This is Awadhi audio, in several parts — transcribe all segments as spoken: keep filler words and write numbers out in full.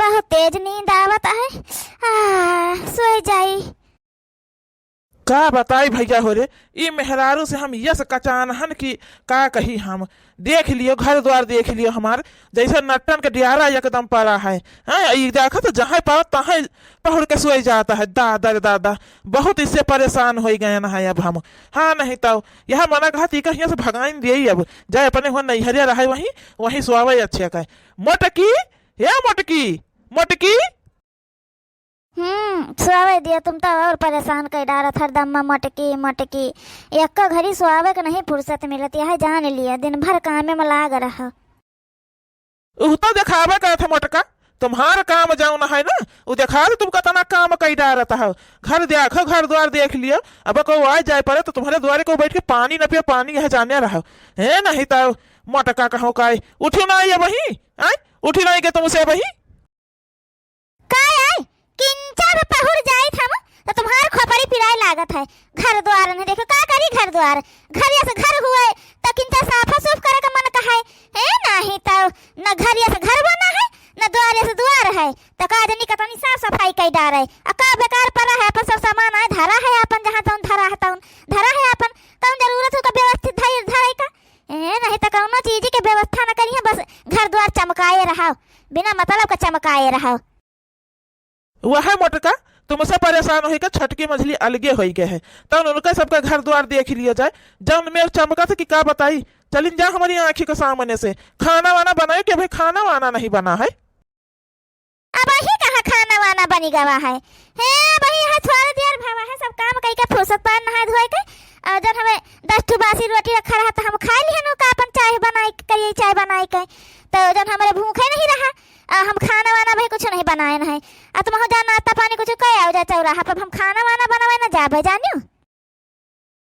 बहुत तेज नींद आवत है। आ, सोई जाई। का बताई भइया हो रे, ई मेहरारू से हम यस कचान हन कि का कही हम। देख लियो, घर द्वार देख लियो हमार, जैसे नट्टन के डियारा एकदम पड़ा है। हाँ, ई देखत जहाँ पाओ तहाँ पहुड़ के सोई जात है। दादा रे दादा, बहुत इससे परेशान होइ गए न है अब हम। हाँ, नहीं तो यह मना कहत, इका हियाँ से भगाइन दिए अब, जाए अपने हुआ नैहरिया रहे वहीं, वहीं सोवे अच्छे का। मोटकी, हे मोटकी, मोटकी। हम्म, सोवे दियो, तुम तो और परेशान कर डारत हरदम में मोटकी, मोटकी। एक्को घड़ी सोवे के नहीं फुर्सत मिलत, यह जान लियो, दिन भर कामे में लाग रहो। उ तो देखावे करत है मोटका, तुम्हार काम जौन है ना, उ देखा दे तुम कतना काम कई डारत हो। घर देखो, घर द्वार देख लियो, अब को आ जाए पड़े तो तुम्हारे द्वारे को बैठ के पानी न पियो, पानी यह जाने रहो। हे नहीं तो मोटका कहो का, उठी ना ये वही, आय, उठी ना के तुमसे वही। का आय, किंचा भी पहुड़ जाइत हम, तो तुम्हार खोपड़ी पिराए लागत है। घर द्वार नहीं देखो, का करी घर द्वार? घर यस घर हुए, तो किंचा साफा सूफ करे का मन कहे। ए, नाही तो न घर यस घर बना है, न द्वार यस द्वार है, तो का जनी कतनी साफ सफाई कई डारे। आ का बेकार पड़ा है, अपन सब सामान आए धरा है, अपन जहाँ तौन धरा है, तौन धरा है, अपन तौन जरूरत हो का व्यवस्थित धरे, धरे का। ए, नहीं तो कौनो चीज के व्यवस्था न करिए, बस घर द्वार चमकाए रहो, बिना मतलब का चमकाए रहो। वह मोटका, तुमसे परेशान होई के छोटकी मझली अलगे होई गए है, तब उनका सबका घर द्वार देख लिया जाए, जौन में चमका से कि का बताई। चलिन जा हमारी आँखी के सामने से, खाना वाना बनाए कि अभी खाना वाना नहीं बना है। अब ही कहाँ खाना वाना बनी गवा है? हे, अबही है थोड़े देर भवा है, सब काम कई के फुर्सत पान नहाए धोए के, और जब हमें दस ठो बासी रोटी रखा रहा तो हम खाए लिहन का अपन चाय बनाए के, करिए चाय बनाए के, तो जब हमारे भूखे नहीं रहा, आ, हम खाना वाना भाई कुछ नहीं बनाए न है। आ तुम हो जा नाश्ता पानी कुछ कह आओ जा चौराहा पर, हम खाना वाना बनावे न जाबे जानियो।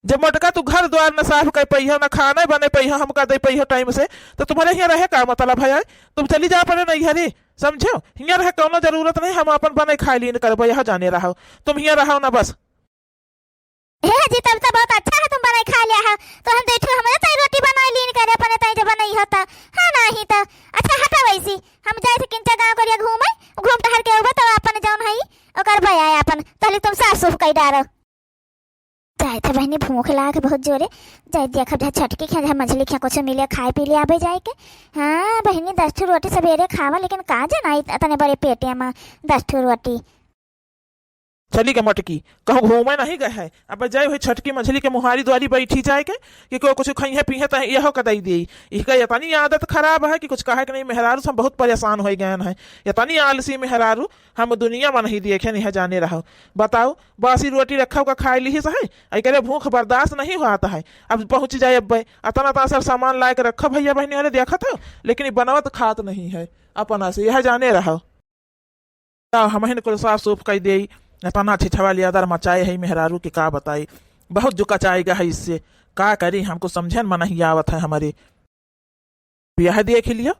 जब मोटका तू घर द्वार न साफ कर पइहो, न खाना बने पइहो, हमका दे पइहो टाइम से, तो तुम्हारे हियाँ रहे का मतलब है? तुम चली जा अपने नैहरे, समझो? हियाँ रहे कौनो जरूरत नहीं, हम अपन बने खाए लीन करबो, यहाँ जाने रहो, तुम हियाँ रहो ना बस। हे जी, तब तो बहुत अच्छा है, तुम बनाई खा लिया है, तो हम देखो हमारे ताई रोटी बनाई लीन करे, अपने ताई जो बनाई होता है, नहीं तो। अच्छा हटा वैसी, हम जाए थे किंचा गाँव करिया घूमे, घूम टहर के उबे तो अपन जौन है ओकर बया अपन, तहली तुम साफ सूफ कई डारो। जाए थे बहनी, भूख लाग बहुत जोरे, जाए देखब जा छोटकी खिया, जा मझली खिया कुछ मिले खाए पी ले आबे जाए के। हाँ बहनी, दस ठो रोटी सवेरे खावा, लेकिन का जना इतने बड़े पेटे में दस ठो रोटी। चली के मोटकी, कहूँ घूमे नहीं गए है। अब जाए हुई छोटकी मझली के मुहारी द्वारी बैठी जाए के, कि कोई कुछ खइहे पीहे त यहो का दई देई। इहका इतनी आदत खराब है कि कुछ कहे के नहीं। मेहरारू से हम बहुत परेशान होइ गए हैं, इतनी आलसी मेहरारू हम दुनिया में नहीं देखे, नहीं जाने रहो। बताओ, बासी रोटी रखा हुआ खाए लिहिस है, एकरे भूख बर्दाश्त नहीं होत है। अब पहुँच जाए, अब अतना अतना सब सामान लाए के रखो भइया बहनी, अरे देखत हो, लेकिन ई बनावत खात नहीं है अपना से, यह जाने रहो। त हमहिन कुल साफ सूफ कई देई। एतना छिछवा लियादर मचाए है मेहरारू के का बताई, बहुत जुकचाए गा है इससे। का करी, हमको समझन में नहीं आवत है हमरे। यह देख लियो,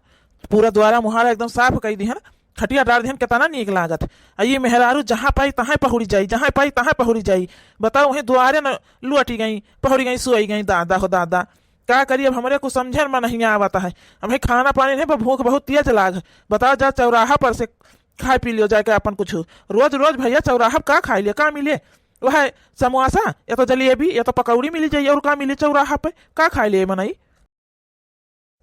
पूरा द्वारा मुहारा एकदम साफ कई दिहन, खटिया डार दिहन, केतना नीक लागत। आ ये मेहरारू जहाँ पाई तहाँ पहुड़ी जाई, जहाँ पाई तहाँ पहुड़ी जाई। बताओ, वहीं द्वारे न लुअटी गई, पहुड़ी गई, सोई गई, दादा हो दादा। का करी, अब हमरे कुछ समझन में नहीं आवत है। हमें खाना पानी नहीं, पर भूख बहुत तेज लाग। बताओ, जा चौराहा पर से खाए पी लियो जाके अपन कुछ। रोज रोज भइया चौराहा पर का खाए लियो, का मिले? वह समोसा, या तो जलेबी, या तो पकौड़ी मिली जाई, और का मिली चौराहा पे? का खाए लियो मनई?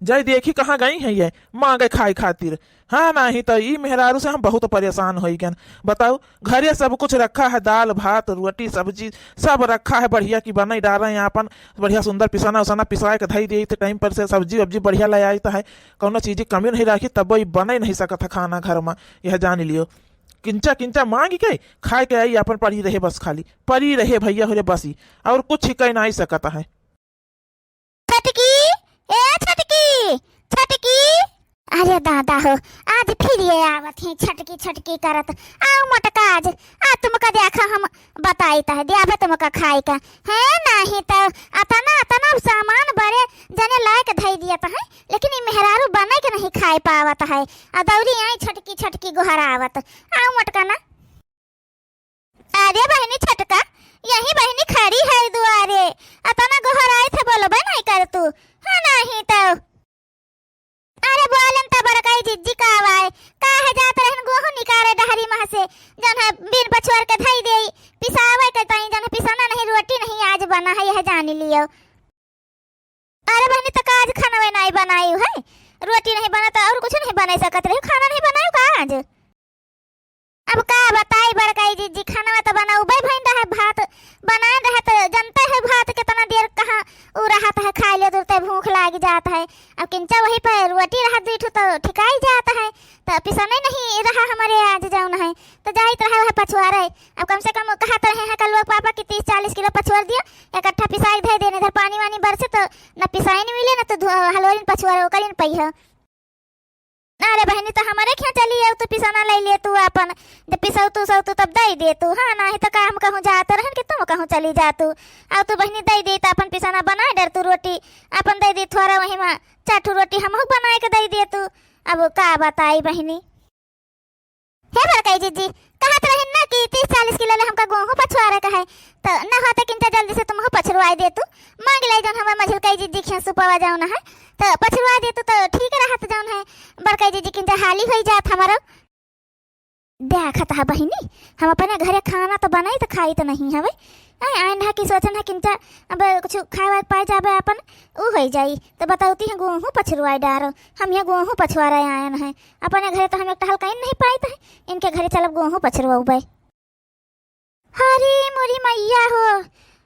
जाई देखी कहाँ गई है ये माँगे खाए खातिर। हाँ, नहीं तो ई मेहरारू से हम बहुत परेशान होई गन। बताओ, घरे सब कुछ रखा है, दाल, भात, रोटी, सब्जी, सब रखा है बढ़िया की बनाई डारे हैं अपन, बढ़िया सुंदर पिसाना उसाना पिसाए के धई देई थे टाइम पर से, सब्जी वब्जी बढ़िया ले आई तो है, कौनो चीज की कमी नहीं रखी, तब ई बने नहीं सकत है खाना घर में, यह जान लियो। किंचा किंचा माँग के खाए के आई, अपन पड़ी रहे बस, खाली पड़ी रहे भइया हो रे बस, ई और कुछ ही कह नहीं सकत है। छटकी, ए छटकी, छटकी। अरे दादा हो, आज फिर ये आवत है छटकी छटकी करत। आओ मोटका, आज, आज तुमका देखा हम बताई त है, दियाबे तुमका खाई का। है नहीं तो अतना, अतना सामान बड़े जने लायक धई दियत है, लेकिन ई मेहरारू बने के नहीं खाए पावत है। आ दौरी आई छटकी छटकी गोहरावत। आओ मोटका ना। अरे बहिनी छोटका, यही बहिनी खड़ी है दुआरे, अतना गोहराई थे, बोलबे नहीं कर तू, हाँ नहीं तो। अरे बोलन त बड़कई जिज्जी का आवाए, काहे जात रहन गोहूँ निकारे डहरी मह से, जौन है बीन पछुआर के धई देई, पिसावे के ताई जौन है पिसना नहीं, रोटी नहीं आज बना है, यह जानी लियो। अरे बहिनी, त का आज खाना नाई बनाई है? रोटी नहीं बना त और कुछ नहीं बनाई सकत रही, खाना नहीं बनाई का आज? अब का बताई बड़कई जिज्जी, खानवा त बनाउबे भइन रहे, भात बनाए रहे त जनते है भात कितना देर कहाँ उ रहत है, खाए ले तुरते भूख लाग जात है। अब किंचा वही पे रोटी रहत दुई ठो त ठिकाई जात है, त पिसने नहीं रहा हमरे आज जौन है, त जाइत रहे वह पछुआरे। अब कम से कम कहत रहे हैं कल लोग पापा कि तीस चालीस किलो पछुआर दियो, इकट्ठा पिसाई धै देने, इधर पानी वानी बरसे त न पिसाई न मिले न तो धु-, हलोरिन पछुआरे ओकरिन पई है। अरे बहिनी, त हमरे खियाँ चली आउ, तू पिसना लइ ले तू आपन। जब पिसउ तू सउ तू तब दइ दे तू, हाँ, नाहीं त का हम कहूँ जात रहन कि तुम कहूँ चली जा तू। आउ तू बहिनी दइ दे त आपन पिसना बनाए डर तू रोटी, आपन दइ दे थोरा वही मा चार ठो रोटी हमहू बनाए के दइ दे तू। अब का बताई बहिनी। हे बड़कई जिज्जी, कहत रहिन ना कि तीस चालीस किलो ले हमका गोहूँ पछुआरे का है, त न होते किंचा जल्दी से तुमहू पछुआई दे तू, मांग ले जौन हमार मझिलकई जिज्जी खियाँ सुपवा जौन है, त पछुआई दे तू त ठीक रहत जौन है, बड़कई जिज्जी किंचा हाली होई जात हमारो। देखत ह बहिनी, हम अपने घरे खाना त बनाई त खाई त नहीं हवे, आए, आइन ह कि सोचन ह किंचा अब कुछ खाए वाए पाए जाबे अपन, उ होई जाई, त बतौती है गोहूँ पछुआई डारो, हम यहाँ गोहूँ पछुआरे आयन है, अपने घरे त हम एक टहल कहीं नहीं पाइत है, इनके घरे चलब गोहूँ पछुआउबे। अरे मोरी मइया हो,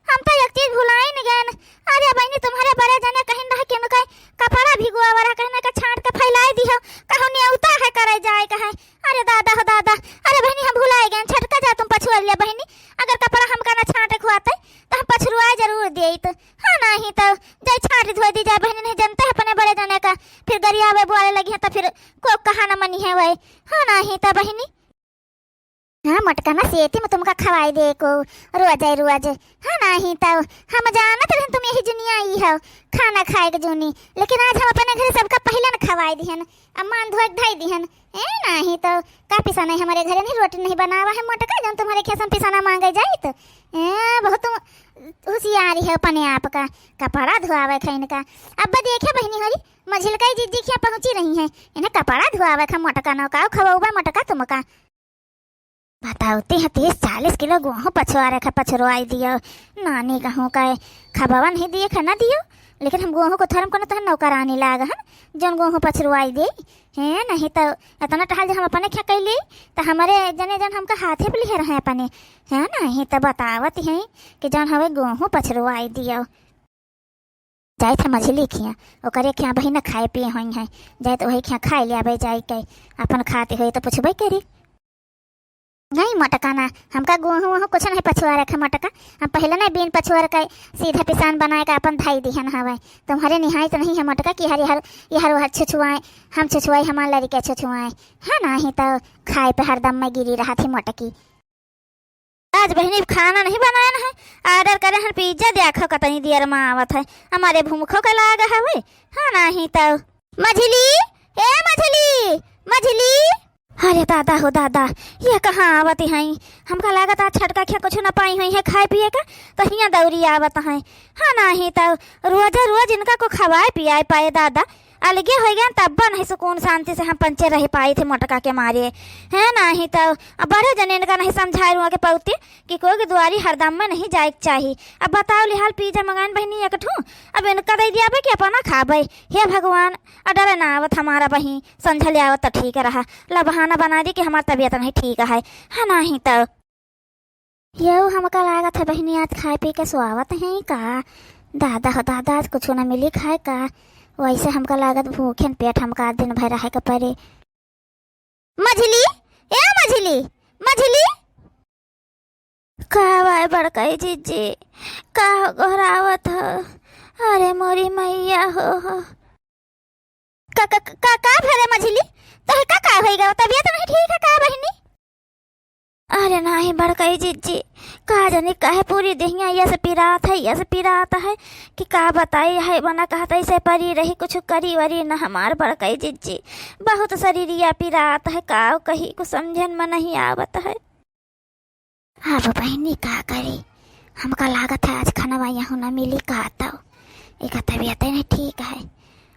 हम त एक चीज भुलाइन गएन। अरे बहिनी, तुम्हरे बड़े जने कहिन रहा कि उनके कपड़ा भिगोआ रहा, कहिन के छांट के फैलाए दिहो, कहूँ नेउता है करे जाए के है। अरे दादा हो दादा, अरे बहिनी, हम भुलाए गएन, छटका जा तुम पछुआ लिया बहिनी, अगर कपड़ा हमका न छांटे खुआते त हम पछुआए जरूर देइत। हाँ, नाहीं त जाई छांट धोए दी जाए बहिनी, नहीं जनते है अपने बड़े जने का, फिर गरियावे बोले लगी है त फिर को कहा न मनी है वही। हाँ, नाहीं त बहिनी। हाँ, मोटका ना सेती में तुमका खवाई दे को रोज है रोज। हाँ, नाहीं त हम जानत रहन तुम यही जुनिया आई हो, खाना खाए के जुनी, लेकिन आज हम अपने घरे सबका पहिला न खवाई दिहन, अब मान धोए के धई दिहन। ए, नाहीं त का पिसा नहीं हमरे घरे नहीं, रोटी नहीं बनावा है मोटका, जौन तुम्हरे खेसन पिसाना मांगे जाइत। ए, बहुत तुम होशियारी है अपने आप का, कपड़ा धोआवे खैन का। अब देखे बहिनी होरी, मझिलकई जिज्जी खिया पहुँची रही है, इन्हें कपड़ा धोआवे खा मोटका नौका, खवौबा मोटका तुमका। बतावती है, तीस चालीस किलो गोहूँ पछुआरे खा पछुरवाई दियो। नानी कहूँ का खबवा नहीं दिए खा ना दियो, लेकिन हम गोहूँ को थरम को न तहन नौकरानी लाग हन, जौन गोहूँ पछुरवाई दे। हैं, नहीं त इतना टहल जे हम अपने खा कैली, त हमरे जने जन हमका हाथे पे लिहे रहे अपने। हैं, नहीं त बतावत हैं कि जौन हवे गोहूँ पछुरवाई दियो। जाइत है मझिली खिया, ओकरे खिया बहिन खाए पिए होई हैं। जाइत वही खिया खाए ले आबे जाई के, अपन खाती होई त पुछबे करी। नहीं मोटका ना, हमका गोहूँ वोहूँ कुछ नहीं पछुआरे खा मोटका। हम पहिले नहीं बीन पछुआर के सीधा पिसान बनाए के अपन धई दिहन हवे। तुम्हरे निहाई त नहीं है मोटका कि हर, हर, यहर वहर छुछुआए, हम छुछुआई, हमार लड़के छुछुआए। हाँ, नाहीं त खाए पे हरदम मैं गिरी रहत ही मोटकी। आज बहिनी खाना नहीं बनायन है, order करे हन pizza, देखो कतनी देर में आवत है, हमरे भूखो के लाग हवे। हाँ, नाहीं त। मझिली, ए मझिली, मझिली। अरे दादा हो दादा, ये कहाँ आवत हैं? हमका लागत आज छटका खिया कुछ न पाई होई है खाए पिए का, त हियाँ दौरी आवत हैं। हाँ, नाहीं त रोजे रोज इनका को खवाए पियाए पाए दादा, अलगे होइ गए, तब्बो नहीं सुकून शांति से हम पंचे रह पाइत है मोटका के मारे। हैं, नाहीं त अब बड़े जने इनका नहीं समझाए रुआ के पौती कि कोई के दुआरी हरदम में नहीं जाए के चाही। अब बताओ लिहाल pizza मंगाइन बहिनी एक ठू, अब इनका दे दियाबे कि अपना खाबे। हे भगवान, order ना आवत हमारा बहिन, संझा ले आवत त ठीक रहा, ला बहाना बना दी कि हमार तबीयत नहीं ठीक है, है नाहीं त। यहू हमका लागत है बहिनी आज खाए पी के सोआवत हैं का? दादा हो दादा, आज कुछ न मिली खाए का? वैसे हमका लागत भूखेन पेट हमका आज दिन भर रहे के पड़े। मझिली, ए मझिली, मझिली। का बाय बड़कई जिज्जी, का हो गोहरावत हो? अरे मोरी मैया हो, हो। का, का, का, का भरे मझिली? तोहे का, का होई गवा? तबीयत नहीं ठीक है का बहिनी? अरे नाहीं बड़कई जिज्जी, का जानी काहे पूरी देहिया यस पिरात है, यस पिरात है कि का बताई है, बना कहत ऐसे परी रही, कुछ करी वरी न हमार बड़कई जिज्जी। बहुत शरीरिया पिरात है, का कही कुछ समझन में नहीं आवत है। अब बहिनी का करी, हमका लागत है आज खाना यहू ना मिली का तो, एका तबीयत नहीं ठीक है।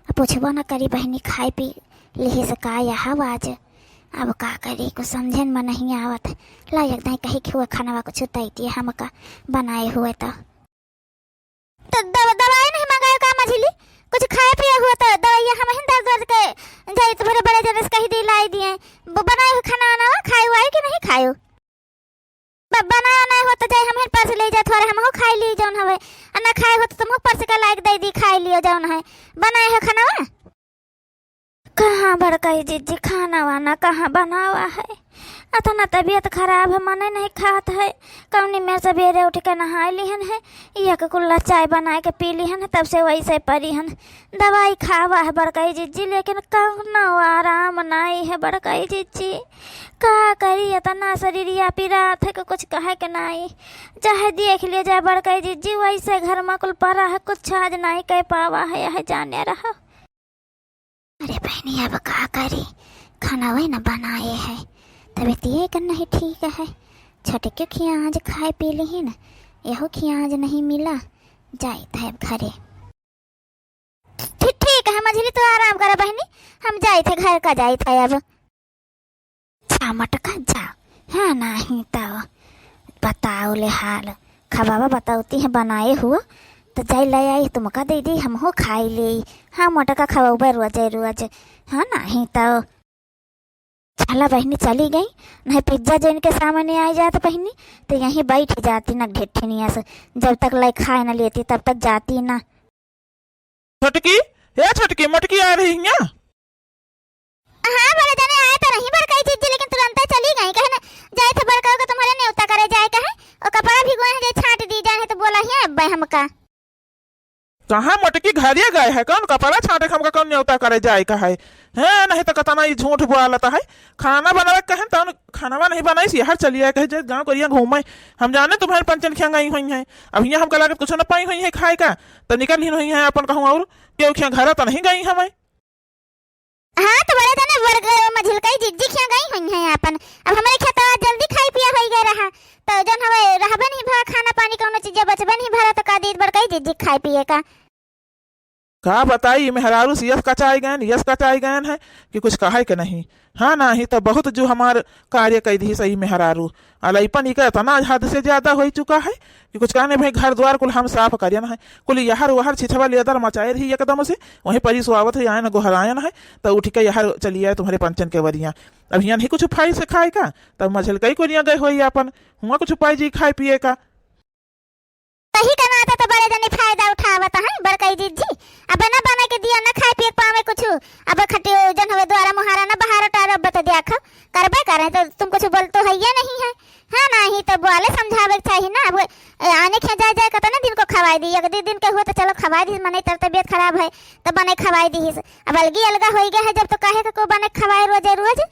अब पूछबो न करी बहिनी, खाए पी लिहिस का यह आज। अब का करी, कुछ समझे में नहीं आवत। ला एक दाई कही कि हुआ खानवा कुछ दै दिए हमका बनाए हुए तो। तो दव-, दवाई नहीं मंगायो का मझिली? कुछ खाए पिए हुआ तो दवाइया हम ही दर्द वर्द के जाई तो बड़े बड़े जने से कही दी लाई दिए। ब-, बनाए हो खाना वाना, खाए हुआ है कि नहीं खायो? ब-, बनाया नहीं हो तो जाए हम ही परस ले जाए, थोड़े हमहू खाई ली जौन हवे। आ ना खाए हो तो तुमहू परस के लायक दै दी, खाई लियो जौन है। बनाए हो खाना वा? कहाँ बड़कई जिज्जी खाना वाना कहाँ बनावा है? अतना तबियत खराब है, मने नहीं खात है। कौनी में सबेरे उठ के नहाए लिहन है, एक कुल्ला चाय बनाए के पी लिहन है, तब से वैसे परी हन। दवाई खावा है बड़कई जिज्जी, लेकिन कौनो आराम नाई है बड़कई जिज्जी। का करी, इतना शरीरिया पिरात है कि कुछ कहे के नाई। चाहे देख लिया जाए बड़कई जिज्जी, वैसे घर में कुल परा है, कुछ आज नाई कह पावा है, यह जाने रहो। अरे बहनी, अब का करी, खाना वही न बनाए है, तबीयत ये कर नहीं ठीक है। छोटके खिया आज खाए पी लिहिन, यहो खिया आज नहीं मिला, जाइत है अब घरे। ठीक, ठीक है मझली, तू आराम कर बहनी, हम जाइत है घर का, जाइत है अब। जा मोटका जा, हाँ नहीं तो बताओ ले हाल, खबावा बतौती है बनाए हुआ, तो जाई ले आई तुमका दे दी, हमहू खाई ले। हाँ मोटका खबौबे रोजे रोज, हाँ नहीं तो। चला बहिनी चली गई, नहीं पिज्जा जो इनके सामने आ जात बहिनी, तो यहीं बैठ जाती ना ढेठनिया से, जब तक लै खाए न लेती तब तक जाती ना। छोटकी, हे छोटकी, मोटकी आ रही हियाँ। हाँ, बड़े जने आए तो रही बड़कई जिज्जी, लेकिन तुरंते चली गई। कहे न, जाए थे बड़कऊ के तुम्हारे नेवता करे जाए कहे, ओ कपड़ा भिगोए हैं, जे छाँट दी जाए, तो बोला ही अब्बे हमका। कहाँ मोटकी घरे गए है, कौन कपड़ा छाँटे, हमका कौन नेवता करे जाए कहे? हैं, नहीं तो कतना ई झूठ बोलत है। खाना बनावे के कहे, तौन खानवा नहीं बनाई, यहर चली आए कहे, जे गाँव गरिया घूमे। हम जाने तुम्हारे पंचन खिया गई हुई हैं। अब हियाँ हमका लागत कुछ न पाई हुई है खाए का, तो निकल ही हुई है अपन कहूँ और। केहू खिया घर तो नहीं गई हमें। हाँ, तो बड़े जने बड़कई मझिलकई जिज्जी खिया गई हुई हैं अपन। अब हमरे खेतवा जल्दी खाई पिया होई गए रहा, तो जौन हवे रहबे नहीं भरा खाना पानी, कौनो चीजे बचबे नहीं भरा, तो का दी बड़कई जिज्जी खाए पिए का। का बताई, ई मेहरारू से यस कचाई गयन, यस कचाई गयन है कि कुछ कहे के नहीं। हाँ, नाही तो बहुत जो हमार कार्य कई दिहिस ई मेहरारू। अलैपन इका इतना हद से ज्यादा होइ चुका है कि कुछ कहने भाई, घर द्वार कुल हम साफ करियन है, कुल यहर वहर छिछवा लेदर मचाए रही एकदम से, वहीं परी सोआवत है, आयन गोहरायन है, तो उठ के यहर चली आए तुम्हारे पंचन के वरिया। अब हियाँ नहीं कुछ पाई से खाए का, तब मझलकई कोरिया गए होई आपन, हुआ कुछ पाई जी खाए पिए का। तही का नाते तो बड़े जने फायदा उठावत हैं बड़कई जिज्जी। अब ना बना के दिया, ना खाए पिए के पावे कुछ। अब खटियो जन हवे द्वारा मुहारा ना बहार उतारो, अब तो देखो, करबे करे तो तुम कुछ बोल तो है या नहीं है। हाँ, नहीं तो बोले समझावे के चाहिए ना। अब आने खे जाए जाए कतने दिन को खवाई दी, एक दो दिन के हुआ तो चलो खवाई दी, मने तर तबियत खराब है तो बने खवाई दी। अब अलगी अलगा हो गया है जब तो काहे का को बने खवाए रोजे रोज।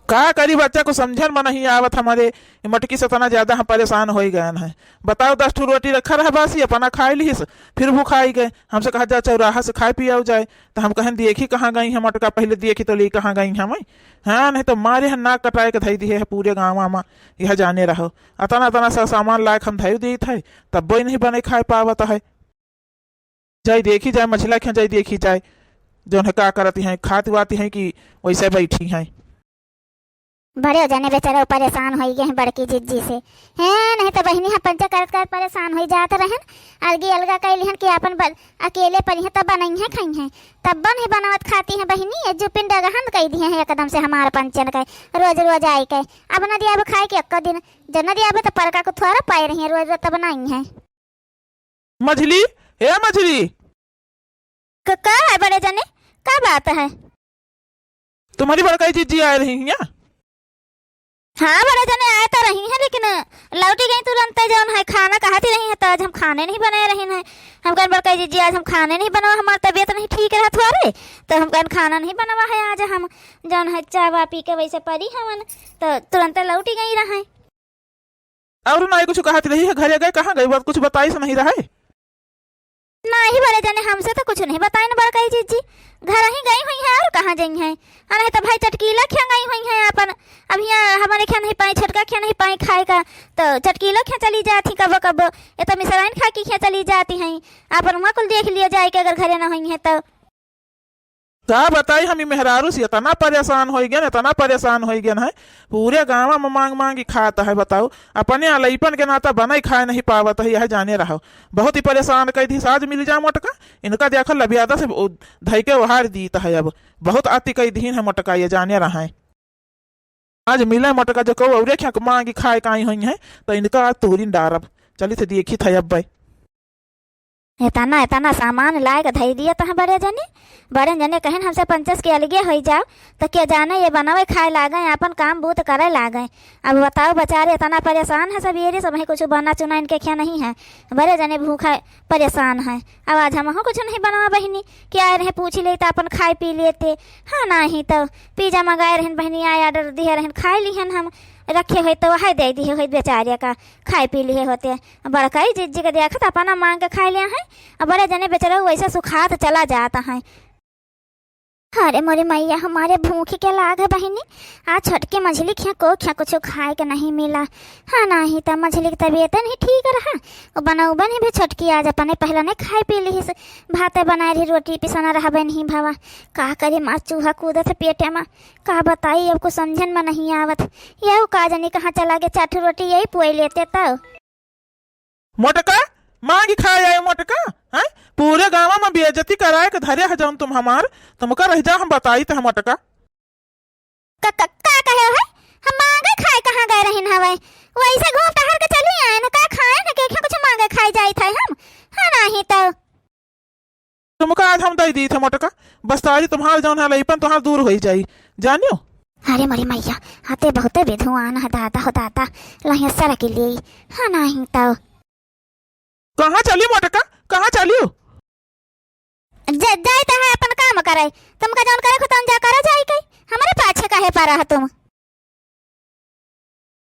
का करी, बच्चा को समझन में नहीं आवत हमरे, ई मोटकी से इतना ज्यादा हम परेशान होइ गयन हैं। बताओ, दस ठो रोटी रखा रहा बासी, अपना खाए लिहिस, फिर भुखाई गए। हमसे कहा जा चौराहा से खाए पियाओ जाए, तो हम कहन देखी कहाँ गई हैं मोटका, पहले देखी तो ले कहाँ गई हैं मैं। हाँ, नहीं तो मारे हैं नाक कटाए के धई दिहे है पूरे गाँव में, यह जाने रहो। अतना अतना सा सामान लायक हम धई दीत है, तब वो नहीं बने खाए पावत है। जाई देखी जाए, मझिला खियाँ जाई देखी जाए, जौन है का करती हैं, खाती वाती हैं कि वैसे बैठी हैं। बड़े जने बेचारे परेशान होई गए हैं बड़की जिज्जी से। हैं, नहीं तो बहिनी हम पंचा करत करत परेशान होई जात रहन, अलगी अलगा कई लिहन कि आपन बल-, अकेले परी हैं तब बनई हैं, खाई हैं, तब बन ही बनावत खाती हैं बहिनी। ये जो पिंड गहन कई दिए हैं एकदम से हमारे पंचन के, रोज रोज आई के। अब न दिया अब खाए के एक्को दिन, जो न दिया अब तो परका को थोड़ा पाए रही हैं, रोज रोज तब बनाई हैं। मझली, हे मझली। क-, का है बड़े जने? का बात है? तुम्हारी बड़काई जिज्जी आए रही हैं? हाँ, बड़े जने आए तो रही हैं, लेकिन लौटी गई तुरंत, जौन है खाना कहती रही हैं, तो आज हम खाने नहीं बनाए रही हैं। हम कहन बड़काई जिज्जी, आज हम खाने नहीं बनावा, हमार तबियत नहीं ठीक रहा थोड़े, तो हम कहन खाना नहीं बनावा है आज हम, जौन है चाय वा पी के वैसे परी हवन, तो तुरंत लौटी गई रहे। और ना कुछ कहत रही है, घरे गए, कहाँ गए, बात कुछ बताई से नहीं रहे। नहीं बड़े जने, हमसे तो कुछ नहीं बताइन बड़काई जिज्जी, घर ही गई हुई हैं और कहाँ जई हैं। आ नहीं तो भाई चटकीला खिया गई हुई हैं अपन, अब हियाँ हमरे खियाँ नहीं पाई, छोटका खियाँ नहीं पाई खाए का, तो चटकीलो खियाँ चली जाती कबो कबो। ये तो मिसराइन खाए की खियाँ चली जाती हैं। आपन वहाँ कुल देख लियो जाए के अगर घरे न होइहैं तो। का बताई, हम ई मेहरारू से इतना परेशान होइ गएन, इतना परेशान होइ गएन है। पूरे गाँव में माँग माँग के खात है, बताओ। अपने अलइपन के नाता बनई खाए नहीं पावत है, यह जाने रहो। बहुत ही परेशान कइ दिहिस। आज मिल जा मोटका, इनका देखो लबियादा से उ-, धइ के उहार दीत है। अब बहुत अति कइ दिहिन है मोटका, ये जाने रहा है। आज मिले मोटका जो कहू औरे खियाँ माँग के खाए का आई होइहैं, तो इनका आज तूरिन डारब। चली थे देखी थे अब भाई। एतना, एतना सामान लाए के धई दिए तहाँ बड़े जने। बड़े जने कहेन, "हमसे पंचस के अलगे होई जाओ।" तो के जाने ये बनावे खाए लागे, आपन काम बूत करे लागे। अब बताओ, बेचारे एतना परेशान है, सबेरे से वहीं कुछ बना चुना इनके खियाँ नहीं है। बड़े जने भूखा परेशान है। अब आज हमहूँ कुछ नहीं बनवा बहिनी, कि आए रहे पूछ लेते, आपन खाए पी लेते। हाँ, नहीं तो पिज्जा मंगाए रहन बहिनी, आए order दिए रहन, खाए लिहन हम, रखे होइत तो वही दे दिए होइत बेचारे का। खाए पी लिए होते। बड़कई जिज्जी के देखत अपना माँग के खाए लिया है। अब बड़े जने बेचारे वैसे सुखात चला जात है। अरे मोरी मैया, हमारे भूख के लाग है बहिनी। आज छोटकी मझली खियाँ को खियाँ कुछ खाए के नहीं मिला। हाँ, नहीं तो मझली की तबीयत नहीं ठीक रहा। वो बनौबन ही भी छोटकी आज अपने पहले नहीं खाए पी लिहिस। भाते बनाए रही, रोटी पिसाना रहबे नहीं भवा। का करी माँ, चूहा कूदत है पेटे में। का बताई, अब कुछ समझन में नहीं आवत। यहू का जानी कहाँ चला गए, चार ठो रोटी यही पुए लेते तब। मोटका, माँगी खाए आए मोटका, हैं? पूरे गाँव में बेइज्जती कराए के धरे है जौन तुम हमार, तुमका रह जा हम बताई थे मोटका। का, का, का कहे है? हम माँगे खाए कहाँ गए रहिन हवे? वैसे घूम टहर के चली आए न, का खाए न, के कुछ माँगे खाए जाई थे हम? हाँ, नहीं तो। तुमका आज हम दई दी थे मोटका, बस तारी तुम्हार जौन है लईपन तुम्हार दूर होई जाई, जानियो। अरे मोरी मैया, हाथे बहुते विद्वान है दादा हो दादा, लहिया सरक ली, हाँ नहीं तो। कहाँ चली मोटका, कहाँ चलियो? जा-, जाई तो है अपन काम करे, तुमका जौन करे को तौन जा करे जाई के, हमरे पाछे काहे परा है तुम?